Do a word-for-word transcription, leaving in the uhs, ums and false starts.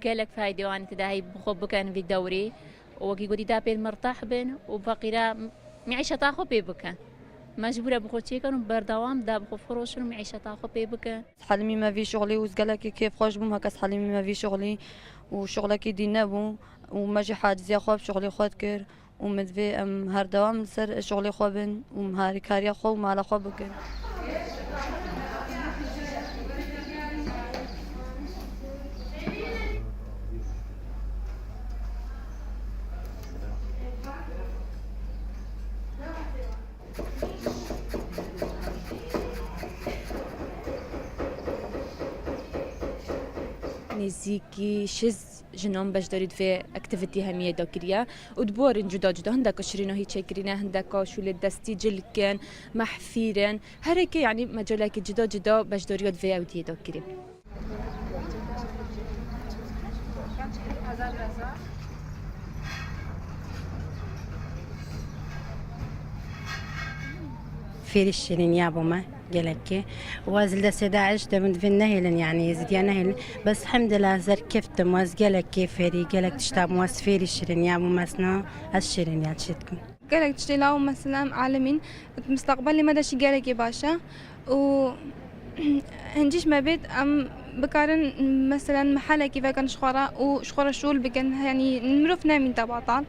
Gelek faydê wan tê de heyî bi xwe bikin vî dewrê û wekî gotî da pê mirtah bin û feqîra mîîşeta xwe pê bikin. Mecbûr e bi xwe çêkin û berdewam da bi xwe firoşin û mîîşeta xwe pê bikin. Helimî me vî şixulî û ez gelekî kêfxweş bûm, heke ez helimî me vî şixulî û şixulekî dî nebû û me jî haciziya xwe bi şixulê xwe dikir û min divê em her dewam li ser şixulê xwe bin û harîkariya xwe û mala xwe bikin. Nêzîkî şêst jinan beşdarî di vê aktîvîtî hemiyê de kiriye û di warên cuda cuda, hindeka şirînahî çêkirîne, hindeka şûlê destî, cilk in, mehfîr in. Herêkê, yanî mecalekî cuda cuda beşdariya di vê ewdiyê de kirî. Fêrî şirîn ya bo me gelekî. Û ez li destê DAIŞ de min divê nehêlin, yanî Êzidiya nehêlin. Bes hemdillah ez derkeftim, ez gelek kêfêrî, gelek tişta bûm, ez fêrî şirîn ya bûm, ez na, ez şirîn ya çê dikim. Gelek tiştê law, mesela, em alim in, mustaqbelê me de jî gelekî baş e û hincîş me bêt, em bikarin, mesela, mehelekî vekin ji xwe re û ji xwe re şûl bikin, yanî mirov nemîn te batal.